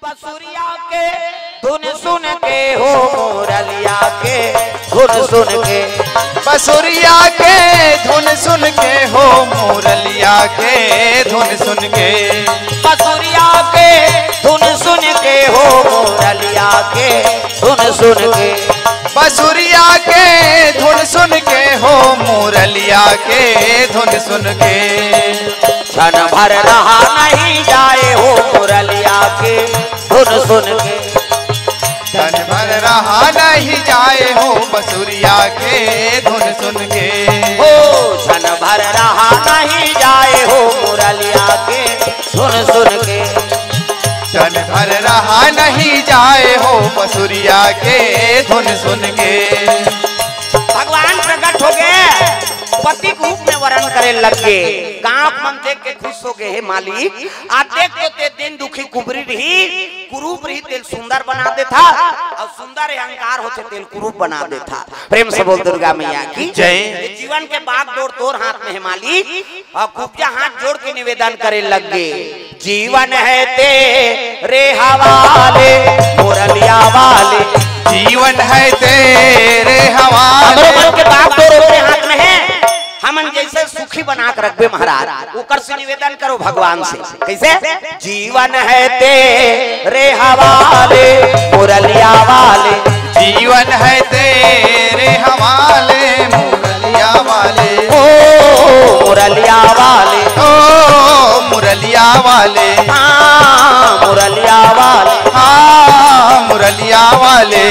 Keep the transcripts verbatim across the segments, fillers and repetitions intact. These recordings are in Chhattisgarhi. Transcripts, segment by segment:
बसुरिया के धुन सुन के हो, मुरलिया के धुन सुन के। बसुरिया के धुन सुन के हो, मुरलिया के धुन सुन के। बसुरिया के धुन सुन के हो, मुरलिया के धुन सुन के। बसुरिया के धुन सुन के हो, मुरलिया के धुन सुन के। क्षण भर रहा नहीं जाए हो, मुरलिया के धुन सुन के। क्षण भर रहा नहीं जाए हो, बसुरिया के धुन सुन के। हो, क्षण भर रहा नहीं जाए हो, मुरलिया के धुन सुन के। क्षण भर रहा नहीं जाए हो, बसुरिया के धुन सुन के। भगवान प्रकट हो गए, पति के रूप में वरण करे लग गए। गांव मन देख के खुश हो गए, हे मालिक, आ देख तो ते दीन दुखी कुबरी रही, कुरूप रही, तेल सुंदर बना देथा, और सुंदर अहंकार होथे, तेल कुरूप बना देथा। प्रेम से बोल दुर्गा मैया की जय। ये जीवन के बागडोर तोर हाथ में हे मालिक, और कुब्जा हाथ जोड़ के निवेदन करे लग गए, जीवन है तेरे हवाले, मुरलिया वाले। जीवन है तेरे हवाले। हमरो मन के बागडोर ओकरे हाथ में है, हमन जैसे सुखी बना के रखबे महाराज, ओकर से निवेदन करो भगवान से। कैसे? जीवन है तेरे हवाले, मुरलिया वाले। जीवन है तेरे हवाले, मुरलिया वाले। ओ मुरलिया वाले। ओ मुरलिया वाले। हाँ, मुरलिया वाले। हाँ, मुरलिया वाले।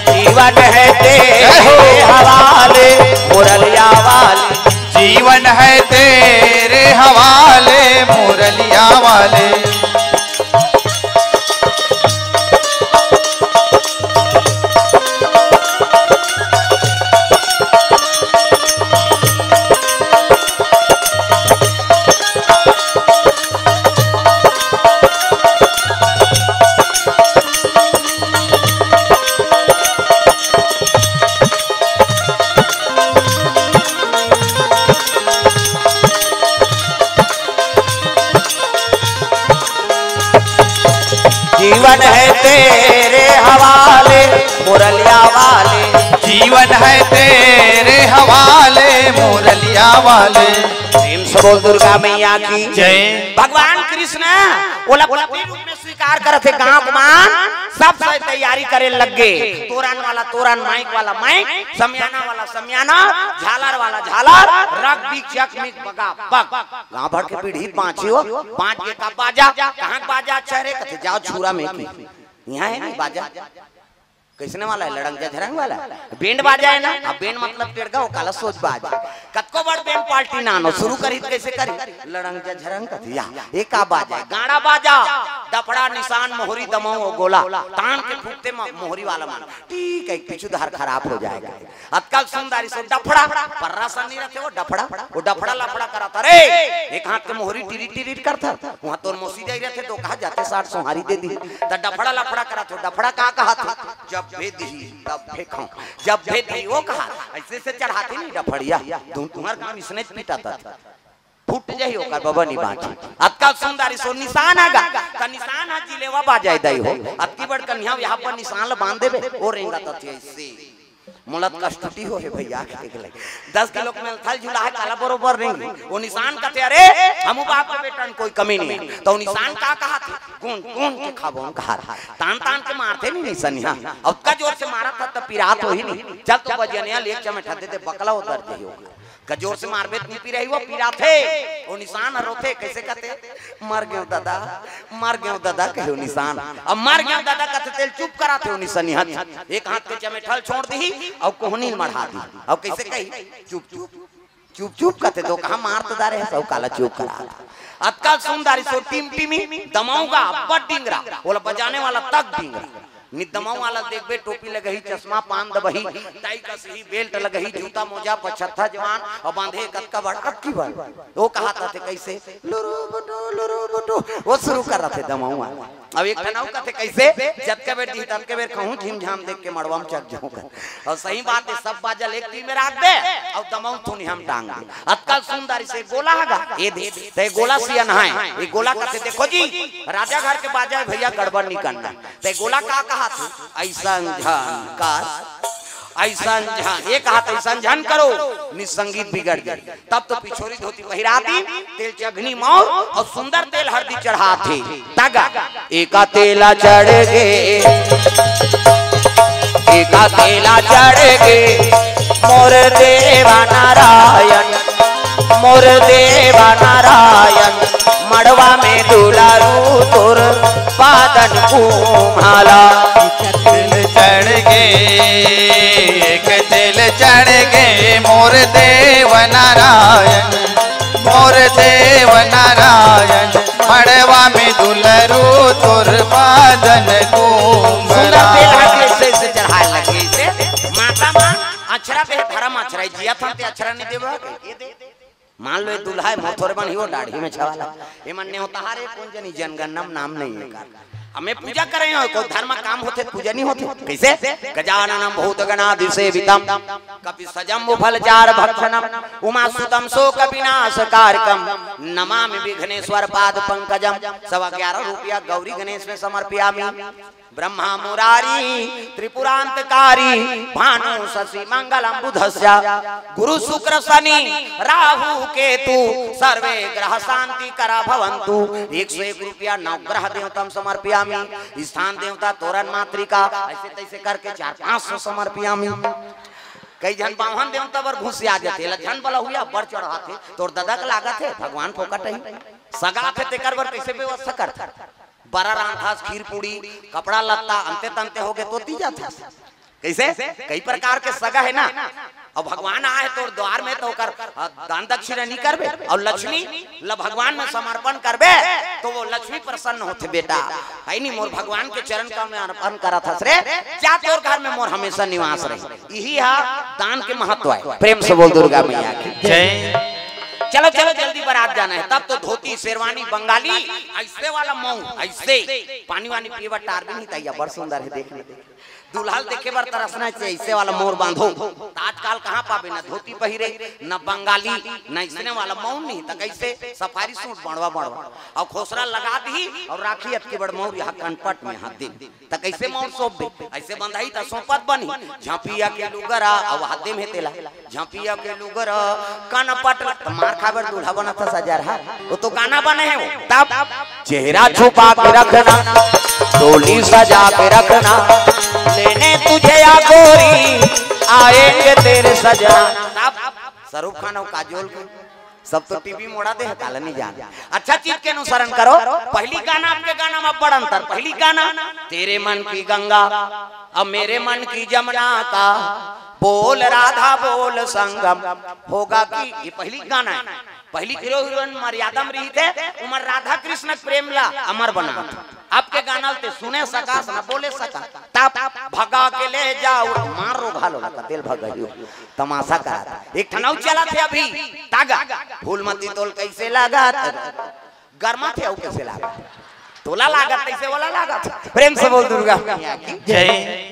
जीवन है तेरे जय हो। हवाले, मुरलिया वाले। जीवन है तेरे हवाले, मुरलिया वाले। जीवन है तेरे हवाले, मुरलिया वाले। जीवन है तेरे हवाले, मुरलिया वाले। प्रेम से बोल दुर्गा मैया की जय। भगवान कृष्ण ओला पति रूप में स्वीकार करत हे। गांव के मन सब से तैयारी करे लग गे। तोरन वाला तोरन, माइक वाला माइक, समियाना वाला समियाना, झालर वाला झालर, रग बीक चक मिक बगा बग। गांव भर के पीढ़ी बाँची हो, बाँच के का बाजा, कहाँ के बाजा अच्छा रे, कथे जाओ छुरा में की। यहाँ है नहीं बाजा। कैसने वाला है? लड़ंग झझरंग वाला। बैंड बाजा है ना? अब बैंड मतलब टेढ़गा, वो काला सोच बाजा। कतको बड़ बैंड पार्टी ना आनो, शुरू करी त कैसे करी? लड़ंग झझरंग कथे या, ये का बाजा है? गाड़ा बाजा, डफड़ा, निशान, मोहरी, दमऊ और गोला, तान के फूकते म-, मोहरी वाला मन। ठीक है, पीछू धार खराब हो जाएगा। अतका सुंदर सो डफड़ा, पर्रा सन नहीं रहते वो डफड़ा, वो डफड़ा लफड़ा करत हे रे। एक हाथ के मोहरी टिरी टिरी करत हे, वहाँ तोर मौसी जाई रहते तो कहा जाते साठ सोहारी दे दी, त डफड़ा लफड़ा करत हो। डफड़ा का कहत हे? जब भेद ही तब फेंको, जब भेद ही वो कहा, ऐसे से चढ़ाते नहीं डफड़िया, तुम तुम्हार काम इसने पीटा था। फूट जाही ओकर बबा नी बाँची। अतका सुंदर सो निशान आगा, त निशान ह जिलेवा बाजाय दई हो। अतकी बड़ कन्या यहाँ पर निशान ल बांध देबे, ओ रेंगा तथे ऐसे। मोला त कष्टुटी हो हे भैया, के के लगे। दस किलो के मेल थल झुला हे, काला बरोबर रेंगी। ओ निशान कथे, "अरे, हमू बाप के बेटन कोई कमी नहीं है।" त ओ निशान का कहा थे? "गुन, गुन के खाबो हम कहा।" तान, तान के मारथे नहीं निशानिया। अतका जोर से मारा था त पिरात हो ही नहीं। चल तो बजनिया ले चमेठा दे दे, बकला उतर जाही हो। का जोर से मारबे त नी पिराही, वो पिराथे। ओ निशान ह रोथे, कैसे कथे? "मर गेंव दादा, मर गेंव दादा," कहे ओ निशान। अब "मर गेंव दादा" कथे तेल चुप कराथे ओ निशानिया। एक हाथ के चमेठल छोड़ दिही, अउ कोहनी ल मढ़ा दिही। अउ कैसे कही? "चुप, चुप, चुप, चुप," कथे तो कहा मार तो दारे हे, सब काला चुप करा। अतका सुंदर सो टिमटिमी, दमऊ गा, अब्बड़ डिंगरा, ओला बजाने वाला तक डिंगरा। नित दमऊ वाला देखबे, टोपी लगही, चश्मा पान दबही, टाई कस ही, बेल्ट लगही, जूता मोजा, पछत्था जवान, अउ बांधे कतका बड़, अतकी बड़। ओ कहा थे कैसे? "लुरु बुटु, लुरु बुटु।" ओ शुरू करथे दमऊ वाला। अब एक ठन अउ कथे कइसे, जतके बेर दिही ततके बेर कहूँ झिमझाम देख के मड़वा म चढ़ जाहूँ कथे। अउ सही बात हे, सब बाजा ल एक तीर में राख दे अउ दमऊ थुनिहा म टांग दे। अतका सुंदर इसे गोला हगा, ए दे, ते गोला सियन हाय, ए गोला कथे, देखो जी, राजा घर के बाजा हे भइया, गड़बड़ नइ करना। ते गोला का कहाथे? अइसन झन कर, अइसन झन, ए कहाथे अइसन झन करो, निसंगीत बिगड़ जाय। तब तो पिछोरी धोती पहिराथे, तेल चघनी मौर अउ सुंदर तेल हरदी चढ़ाथे। तगा, एका तेला चढ़ गे, एका तेला चढ़ गे, मोर देवा नारायण, मोर देवा नारायण, मड़वा में दुलारू तोर पादन कुम्हाला। तेल चढ़ गे, एक तेल चढ़ गे, मोर देव नारायण, मोर देव नारायण, मड़वा में दुलरू तोर पादन कुम्हाला। सुंदर तेल हर के से, से चढ़ाए लगे से। माता मन अछरा दे, धरम अछरा, जिया थान ते अछरा नइ देबा। मान लो, ये दूल्हा हे, मोर थोरे मन ही वो दाढ़ी में छवाला। ये मन नेवताहार हे, कोन जनी जनगणना म नाम नइ हे एकर। अब मैं पूजा करे हूँ, कोई धर्म काम होथे, पूजा नइ होथे। कइसे? गजाननम भूतगणादिसेवितम, कपित्थ जम्बू फल चारु भक्षणम, उमा सुतम शोक विनाश कारकम, नमामि विघ्नेश्वर पाद पंकजम। सवा ग्यारह रुपया गौरी गणेश में समर्पयामि। ब्रह्मा मुरारी त्रिपुरांतकारी, भानु शशि मंगलम बुधस्य, गुरु शुक्र शनि राहु केतु, सर्वे ग्रह शांति करा भवंतु। एक सौ एक रुपया नवग्रह देवता म समर्पयामि, स्थान देवता तोरण मातृका, अइसे तइसे करके चार पाँच सौ समर्पयामि। कई झन बाम्हन देवता बर घुसिया जाथे, एला झन बलहुआ बड़ चढ़ाथे, तोर ददा के लागत हे, भगवान फोकट हे, सगा थे तेकर बर कइसे व्यवस्था करथे? बरा रांधस, खीर पूड़ी, कपड़ा लत्ता, अंते तंते होगे तो ती जाथस। कइसे? कई प्रकार के सगा हे ना। अब भगवान आए तोर द्वार में तो ओकर, अ, दान दक्षिणा नइ करबे? अउ लक्ष्मी ल भगवान में समर्पण करबे तो वो लक्ष्मी प्रसन्न होथे बेटा। हे नी, मोर भगवान के चरण कमल में अर्पण करत हस रे, जा तोर घर में मोर हमेशा निवास रहे। इही हा दान के महत्व हे। प्रेम से बोल दुर्गा मैया की जय। चलो, चलो, जल्दी बरात जाना हे। तब तो धोती, शेरवानी, बंगाली, अइसे वाला मऊ, अइसे पानी वानी पीए बर टार भी नहीं तैया, बड़ सुंदर हे, देख ले। दूल्हा ल देखे बर तरसना चाहिए, अइसे वाला मऊ बांधो। त आजकाल कहाँ पाबे, न धोती पहिरे, न बंगाली, न अइसने वाला मऊ नहीं, त कइसे सफारी सूट बड़वा बड़वा, अउ खोसरा लगा दिही, अउ राखी अतकी बड़ मऊ यहाँ कनपट में हाथ दिन। त कइसे मऊ सौंपबे? अइसे बंधाही त सौंपत बनही। झपिया के लुगरा, अउ हाथे में तेला। झपिया के लुगरा, कनपट, त मार खाबर दूल्हा बनत हस हजार हा। वो तो गाना बने हे वो। तब चेहरा छुपा के रखना, डोली सजा के रखना, लेने तुझे या गोरी, आएंगे तेरे सजना। तब शाहरुख खान अउ काजोल के सब तो टीवी मोड़ा दे हे, काला नइ जान। अच्छा चीज के अनुसरण करो। पहिली गाना, अब के गाना में बड़ अंतर। पहिली गाना, तेरे मन की गंगा, अब मेरे मन की जमुना का, बोल राधा बोल संगम होगा कि, ये पहिली गाना हे। पहिली हीरो हीरोइन मर्यादा में रहिथे, उमन राधा कृष्ण के प्रेम ला अमर बनाथे। अब के गाना ल ते सुने सकस, न बोले सकस। तब भगा के ले जाओ, मार रो घालो ला, कतेल भगाइयो, तमाशा करा। एक ठन अउ चलत हे अभी, तागा, फूलमती तोल कइसे लागत, गरमा थे अउ कइसे लागत, तोला लागत तइसे ओला लागत। प्रेम से बोल दुर्गा मैया की जय।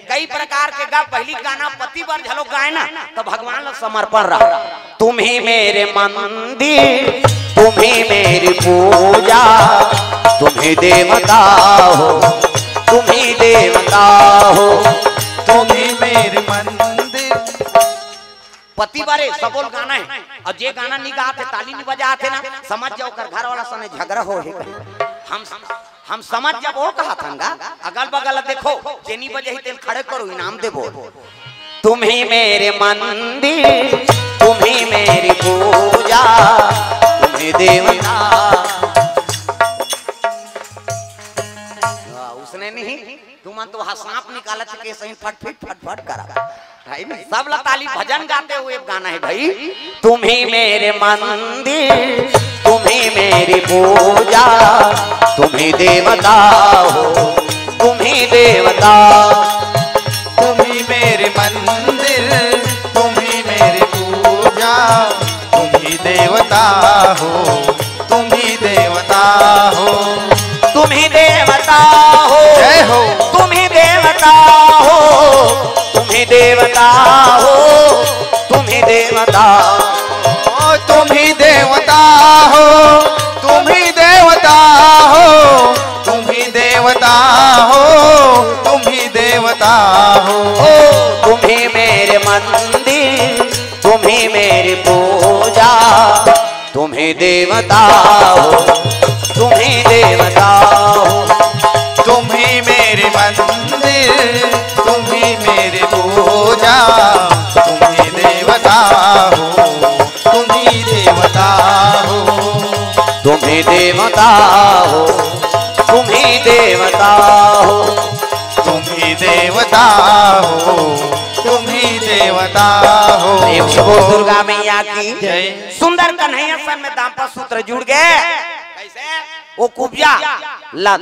कई प्रकार के गा, पहिली गाना पति बर घलो गाए ना, त भगवान ल समर्पण रहा। तुम ही मेरे मंदिर, तुम ही मेरी पूजा, तुम ही देवता हो, तुम ही देवता हो, तुम ही मेरे मंदिर। पति बारे सबोल गाना हे, अउ जे गाना नइ गात हे, ताली नइ बजात हे ना, समझ जाओ ओकर घर वाला सने झगड़ा हो हे। हम हम समझ जब वो कहाथन गा, अगल बगल देखो, जेनी बजही तेन खड़े करो, इनाम देबो। तुम ही मेरे मंदिर, तुम ही मेरी पूजा, तुम ही देवता। वाह, उसने नहीं, तुमन तो हा सांप निकालत के सही फटफिट फटफट करा। भाई, सब ला ताली, भजन गाते हुए गाना हे भाई। तुम ही मेरे मंदिर, तुम ही मेरी पूजा, तुम ही देवता हो, तुम ही देवता। तुम ही मेरे मंदिर, तुम ही मेरी पूजा, तुम ही देवता हो, तुम ही देवता हो। तुम ही देवता जय हो। तुम ही देवता हो, तुम ही देवता हो, तुम ही देवता। ओ, तुम ही देवता हो, तुम ही देवता हो, तुम ही देवता हो, तुम ही देवता हो। ओ, तुम ही मेरे मंदिर, तुम ही मेरी पूजा, तुम ही देवता हो, तुम ही देवता हो। तुम ही मेरे मंदिर, तुम ही मेरी पूजा, तुम ही देवता हो, तुम ही देवता हो। तुम ही देवता हो, तुम ही देवता हो। तुम ही देवता हो, तुम ही देवता हो। प्रेम से बोल दुर्गा मैया की। जय। सुंदर कन्हैया सन में दाम्पत्य सूत्र जुड़ गए। कैसे? वो कुब्जा ला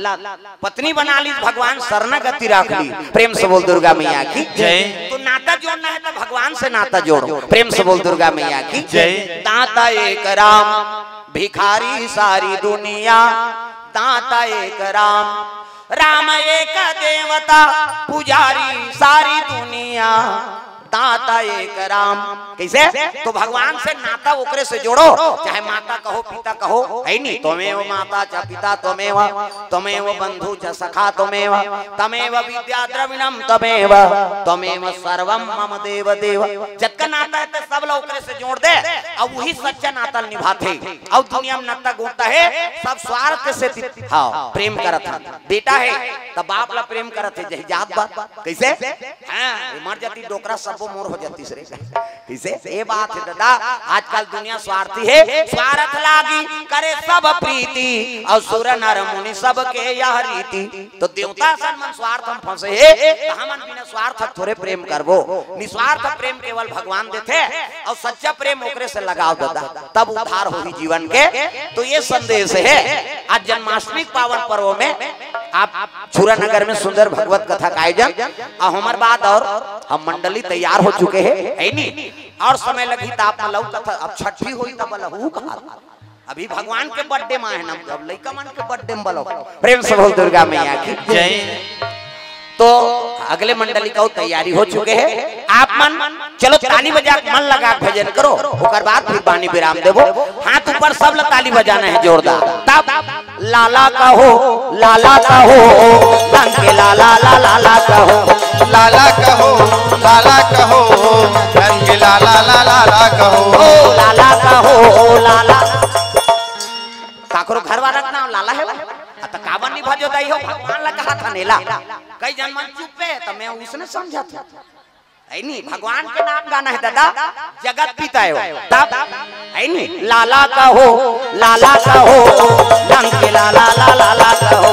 पत्नी बना ली, भगवान शरणागति रख ली। प्रेम से बोल दुर्गा मैया की। जय। तो नाता जोड़ना है तो भगवान से नाता जोड़ो। प्रेम से बोल दुर्गा मैया की। जय। दाता एक राम, भिखारी सारी दुनिया। दाता एक राम, राम एक देवता, पुजारी सारी दुनिया। दाता एक राम। कैसे? तो भगवान से नाता ओकरे से जोड़ो, चाहे माता कहो, पिता कहो, है नी? त्वमेव माता च पिता त्वमेव, त्वमेव बंधु च सखा त्वमेव, त्वमेव विद्या द्रविणम त्वमेव, त्वमेव सर्वम मम देव देव। जतका नाता है तो सब ला ओकरे से जोड़ दे, अब वही सच्चा नाता निभाथे। अब दुनिया में नाता गोता है, सब स्वार्थ से ति-, हाँ, प्रेम करत है। बेटा है तो बाप ला प्रेम करत है, जही जात बात। कैसे? हाँ, ये मर जाती डोकरा, सबो मोर हो जाती रे। कैसे? ये बात है दादा, आजकल दुनिया स्वार्थी है, स्वार्थ लागी करे सब प्रीति, और सुर नर मुनि सबके यह रीति। तो देवता सन मन स्वार्थ में फंसे है, तो हमन बिना स्वार्थ थोरे प्रेम करबो। निस्वार्थ प्रेम केवल भगवान देथे, और सच्चा प्रेम ओकरे से लगाव दादा, तब उद्धार होही जीवन के। तो ये संदेश है आज जन्माष्टमी के पावन पर्व में। आप छुरा नगर में सुंदर भगवत कथा का आयोजन, अउ हमर बाद और हम मंडली तैयार हो चुके हैं, है नी? और समय लगही त आप मन ल अउ कथा, अब छठी होही तब लहू कहा। अभी भगवान के बर्थडे में है ना, अब लइका मन के बर्थडे में बोलो। प्रेम से बोल दुर्गा मैया की जय। तो अगले मंडली का तैयारी हो चुके हैं, आप मन चलो ताली बजा के मन लगा के भजन करो, ओकर बाद फिर बानी विराम देबो। हाथ ऊपर, सब ला ताली बजाना है जोरदार। तब लाला कहो, लाला कहो, रंग के लाला, ला, लाला कहो। लाला कहो, लाला कहो, रंग के लाला, ला, लाला कहो। ओ लाला कहो, लाला। काकरो घर वाला के नाम लाला है वो? आ, त काबर नहीं भजो दाई हो, भगवान ला कहा था नेला। कई जन मन चुप है, त मैं उसने समझा था। है नी, भगवान के नाम गाना है दादा, जगत पिता है वो। तब है नी, लाला कहो, लाला कहो, नंद के लाला, ला, लाला कहो।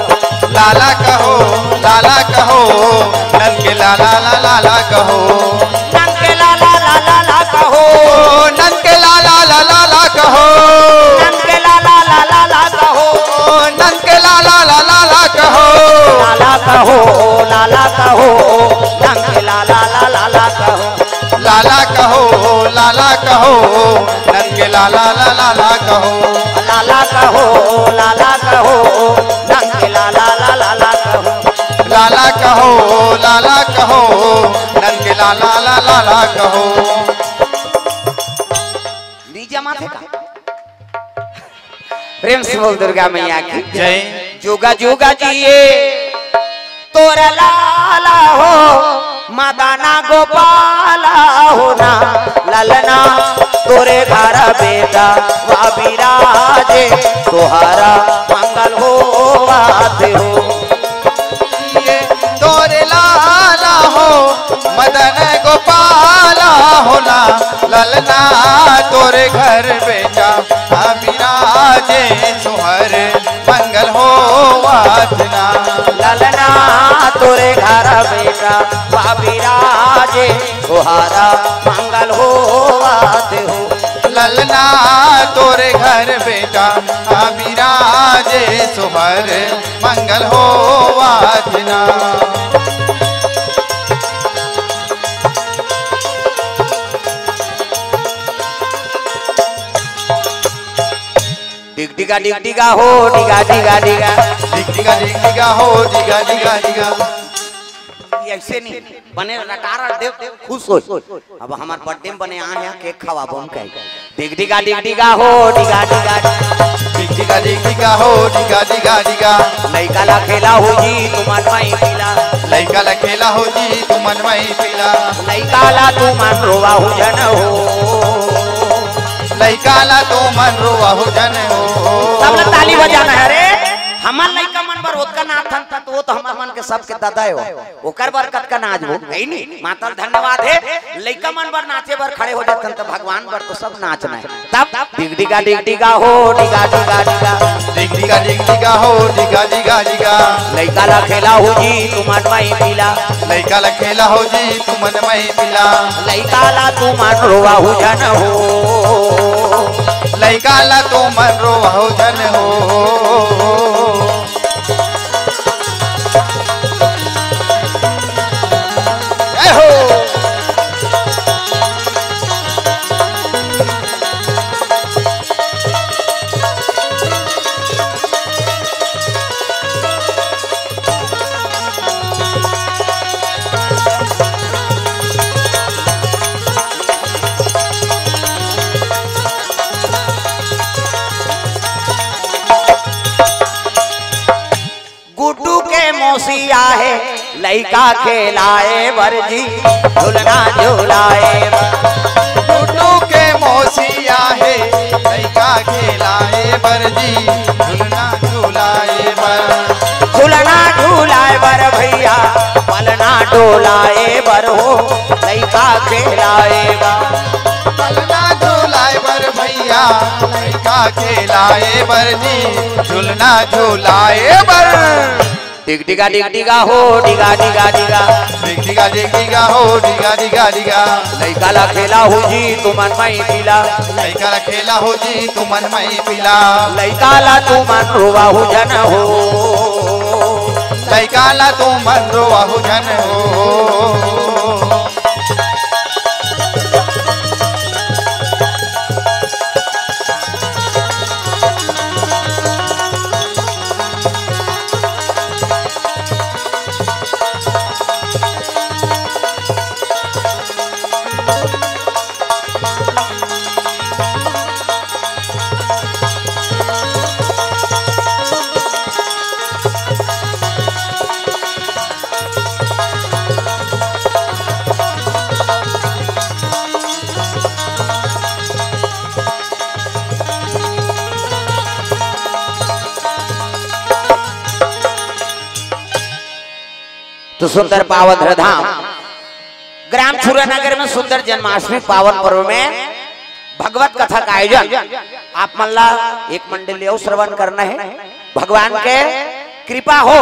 लाला कहो, लाला कहो, नंद के लाला, ला, लाला कहो। नंद के लाला, ला, लाला कहो। ओ, नंद के लाला, ला, लाला कहो। नंद के लाला, ला, लाला कहो। ओ, नंद के लाला, ला, लाला कहो। लाला कहो, लाला कहो, नंद के लाला, ला, लाला कहो। लाला कहो, लाला कहो, नंद के लाला, ला, लाला कहो। लाला कहो, लाला कहो, नंद के लाला, ला, लाला कहो। लाला कहो, लाला कहो, नंद के लाला, ला, लाला कहो। नीचे माथे का। प्रेम से बोल दुर्गा मैया की जय। जुगा जुगा जिए तोर लाला हो, मदना गोपाला हो ना, ललना तोरे घर बेटा वा विराजे, तोहरा मंगल होवत हो। ये तोरे लाला हो, मदन गोपाला हो ना, ललना तोरे घर बेटा विराजे, तोहर मंगल होवत ना। ललना तोरे घर बेटा वा विराजे, तोहरा मंगल होवत हो। ललना तोरे घर बेटा विराजे, तोहर मंगल होवत ना। डिग डिगा डिग डिगा हो, डिगा डिगा डिगा। डिग डिगा डिग डिगा हो, डिगा डिगा डिगा। ऐसे नहीं, बने रटारट देव खुश हो। अब हमार बर्थडे में बने आए हैं, केक खवाबो हम कहे। डिग डिगा, डिग डिगा हो, डिगा डिगा। डिग डिगा, डिग डिगा हो, डिगा डिगा डिगा। लइका ला खेला हो जी, तुमन माई पीला। लइका ला खेला हो जी, तुमन माई पीला। लइका ला तुमन रोवा हो जन हो। लइका ला तुमन रोवा हो जन हो। सब ला ताली बजाना है रे। हमर लइका मन बर ओतका नाचथन त वो तो हमर मन के सबके दादा हो। ओकर बर कतका नाचबो, कहीं नहीं। माता ल धन्यवाद हे, लइका मन बर नाचे बर खड़े हो जाथन त भगवान बर तो सब नाचना है। तब डिग डिगा, डिग डिगा हो, डिगा डिगा डिगा। डिग डिगा, डिग डिगा हो, डिगा डिगा डिगा। लइका ला खेला हो जी, तुमन माई पीला। लइका ला खेला हो जी, तुमन माई पीला। लइका ला तुमन रोवा हो जन हो। लइका ला तुमन रोवा हो जन हो। जय हो। गुड्डू के मौसी आहे, लइका खेलाए बर जी, झुलना झुलाए बर। गुड्डू के मौसी आहे, लइका खेलाए बर जी, झुलना झुलाए बर। झुलना झुलाए बर भैया, पलना डोलाए बर हो, लइका खेलाए बर। पलना डोलाए बर भैया, लइका खेलाए बर जी, झुलना झुलाए बर। डिग डिगा, डिग डिगा हो, डिगा डिगा डिगा। डिग डिगा, डिग डिगा हो, डिगा डिगा डिगा। लइका ला खेला हो जी, तुमन माई पीला। लइका ला खेला हो जी, तुमन माई पीला। लइका ला तुमन रोवा हो जन हो। लइका ला तुमन रोवा हो जन हो। तो सुंदर पावन हृदय धाम ग्राम छुरा नगर में सुंदर जन्माष्टमी पावन पर्व में भगवत कथा का आयोजन आप मन ला एक मंडली अउ श्रवण करना है। भगवान के कृपा हो,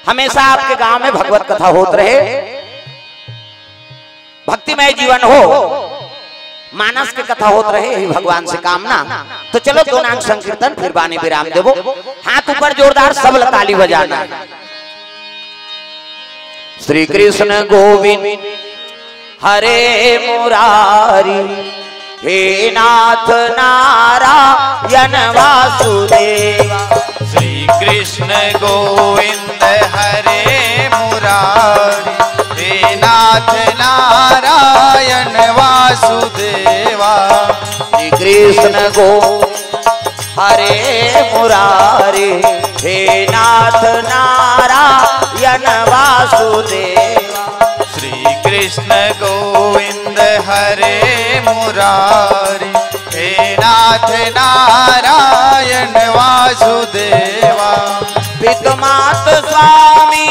हमेशा आपके गांव में भगवत कथा होत रहे, भक्तिमय जीवन हो, मानस के कथा होत रहे, यही भगवान से कामना। तो चलो दो नाम संकीर्तन, फिर बानी विराम देबो। हाथ ऊपर जोरदार, सब ताली बजाना है। श्री कृष्ण गोविंद हरे मुरारी, हे नाथ नारायण वासुदेवा। श्री कृष्ण गोविंद हरे मुरारी, हे नाथ नारायण वासुदेवा। श्री कृष्ण गो हरे मुरारी, हे नाथ नारायण वासुदेवा। श्री कृष्ण गोविंद हरे मुरारी, हे नाथ नारायण वासुदेवा। पितु मात स्वामी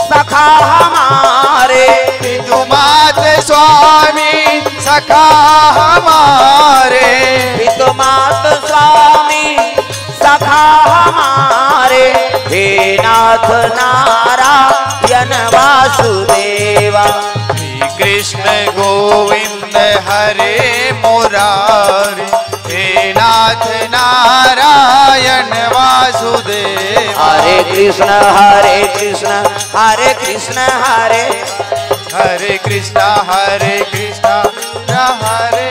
सखा हमारे। पितु मात स्वामी सखा हमारे। पितु मात स्वामी सखा हमारे, हे नाथ नारायण वासुदेवा। श्री कृष्ण गोविंद हरे मुरारी, हे नाथ नारायण वासुदेवा। हरे कृष्ण हरे कृष्ण, हरे कृष्ण हरे हरे कृष्णा, हरे कृष्णा, हरे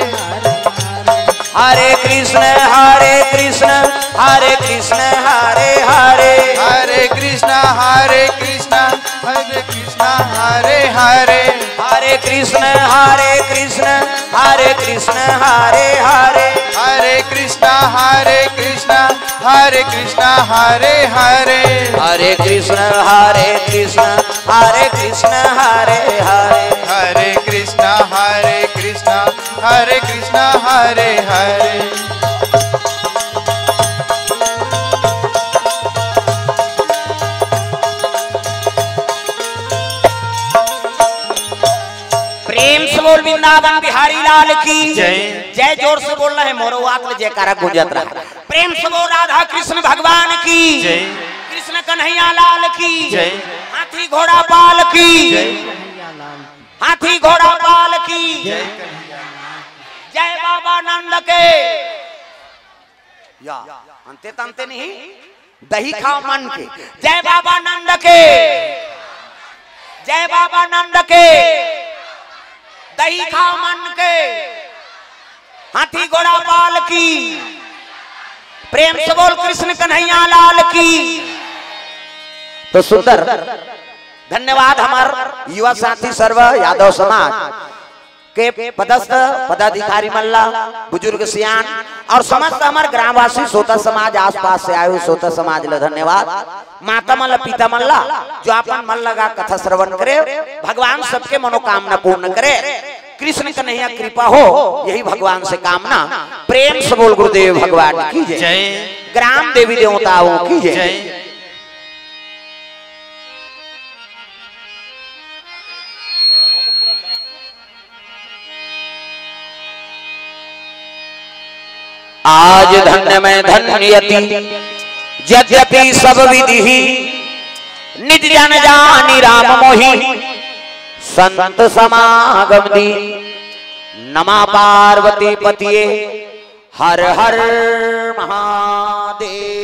हरे कृष्ण, हरे कृष्ण, हरे कृष्ण, हरे हरे। हरे कृष्णा, हरे कृष्णा, हरे कृष्णा हरे हरे। हरे कृष्ण हरे कृष्ण, हरे कृष्ण हरे हरे। हरे कृष्णा हरे कृष्णा, हरे कृष्णा हरे हरे। हरे कृष्ण हरे कृष्ण, हरे कृष्ण हरे हरे। हरे कृष्णा हरे कृष्णा, हरे कृष्णा हरे हरे। प्रेम से बोल वृंदावन बिहारी लाल की जय। जय। जोर से बोलना है, मोरो आत्म जयकारा गूंजत रहा। प्रेम से बोल राधा कृष्ण भगवान की जय। कृष्ण कन्हैया लाल की जय। हाथी घोड़ा पाल की जय। हाथी घोड़ा पाल की जय। जय बाबा नंद के। या अंते तंते नहीं, दही खाओ मन के। जय बाबा नंद के। जय बाबा नंद के। दही खाओ मन के। हाथी घोड़ा पाल की। प्रेम से बोल कृष्ण कन्हैया लाल की। तो सुंदर धन्यवाद हमार युवा साथी सर्व यादव समाज के पदस्थ पदाधिकारी मन ला, बुजुर्ग सियान और समस्त हमार ग्रामवासी सोता समाज, आसपास से आए हुए सोता समाज ला धन्यवाद। माता मन ला, पिता मन ला, जो अपन मन लगा कथा श्रवण करे, भगवान सबके मनोकामना पूर्ण करे, कृष्ण कन्हैया कृपा हो, यही भगवान से कामना। प्रेम से बोल गुरुदेव भगवान की जय। जय। ग्राम देवी देवताओं की जय। जय। आज धन्य मैं धन्य अति, यद्यपि सब विधि, निज जन जानि राम मोहि, संत समागम दी। नमा पार्वती पतिये, हर हर महादेव।